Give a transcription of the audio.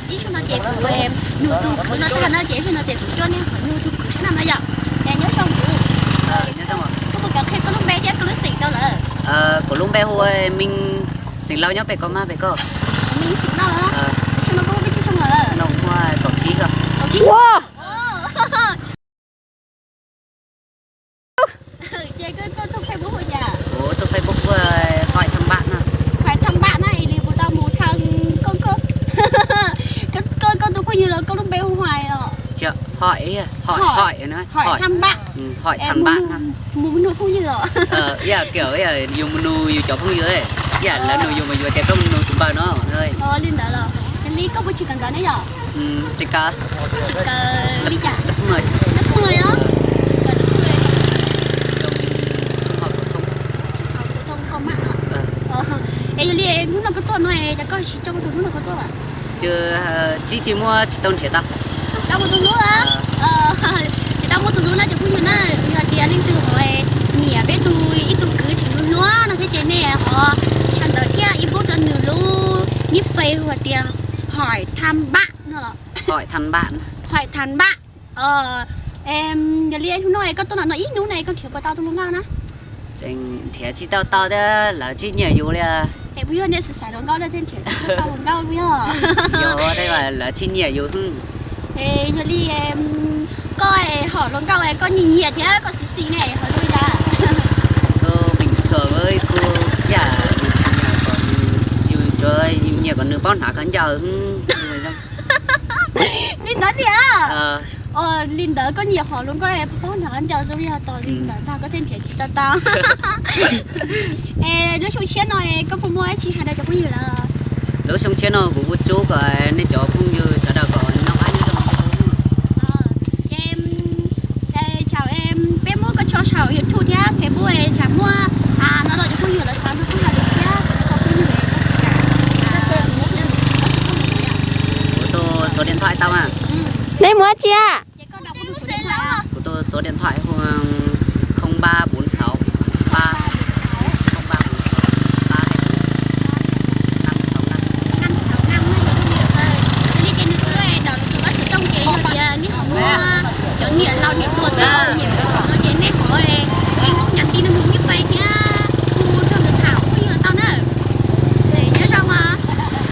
Ib zaug no ces kuv nug tus kwv no tag na ces ib zaug no ces kuv coj nej nug tus kwv sab na no yom. Es nyob zoo kwv, koj puas kam qhia koj lub npe thiab koj lub xeem rau lawv? Kuv lub npe hu Me, xeem Lauj, nyob pem koj mab pem koj. Me xeem Lauj, xyoo no koj muaj peb tsib xyoo lawm? Xyoo no kuv muaj kaum tsib ko. Kaum tsib xyoo. Ces koj tus Facebook hu cas? Kuv tus Facebook hu Hoim Tham Npam no. Hoim Tham Npam na, es li puas tau mus tham koj, koj tus phooj ywg los koj lub npe hu Hoim os? Hoim, Hoim, Hoim Tham Npam. Hoim Tham Npam no. Mus nug phooj ywg os? Ib yam li yus mus nug yus cov phooj ywg, ib yam lawv nug yus mas yus tias koj mus nug tus npawg no. Li ntawd los, yog li koj puas tsis kawm ntawv ne yom? Tsis kawm. Tsis kawm li cas? Dab poj, tsis kawm dab poj. Es yog li hnub no koj tuaj no es cas koj tsis coj kuv tus hnub no koj tuaj? Tsis, tsis muaj, tsis tau nrhiav tau. Tsis tau muaj tus hlub, tsis tau muaj tus hlub na cov phooj ywg na. Yog tias leej twg ho nyiam peb tug ib tug kwv tseem hluas hluas no thiab ces nej ho sau ntawv thiab inbox rau nws lub nick Face hu tias Hoim Tham Npam no los? Hoim Tham Npam. Hoim Tham Npam. Yog li hnub no koj tuaj no ib hnub no koj nrhiav puas tau tus hluas nkauj na? Tseem nrhiav tsis tau tau thiab lawv tsis nyiam yus li. Es puas yog nej xav xaiv hluas nkauj thiaj nrhiav tsis tau hluas nkauj puas yog? Tsis yog, lawv tsis nyiam yus. Es yog li koj hom hluas nkauj koj nyiam nyiam thiab koj xis xis ne ho zoo li cas? Kuv pim kawg, kuv yam yus tsis nyiam kom, yus tsuas nyiam kom nws paub hnav khaub ncaws. Li ntawd tiag? Li ntawd koj nyiam hom hluas nkauj paub hnav khaub ncaws xwb, yog tos li ntawd ntag koj thiaj nrhiav tsis tau tau. Es lub xyoo tshiab no koj puas muaj dab tsi hais rau cov phooj ywg lawm? Lub xyoo tshiab no kuv kuj tsub kom nej cov phooj ywg sawv daws kom noj qab nyob zoo. Ces tsam peb muab koj tso saum YouTube thiab Facebook tsam muaj no los cov phooj ywg lawv xav nrog koj hais lus thiab xav nrog koj phooj ywg. Kuv tus số điện thoại tau mas. Nej muab tsia. Kuv tus số điện thoại hu không ba bốn sáu ba, không ba bốn sáu ba hai bốn năm sáu năm. Li ces nws twb đọc được từ bác sĩ Tông ces yog tias nej ho muaj cov niam laus niam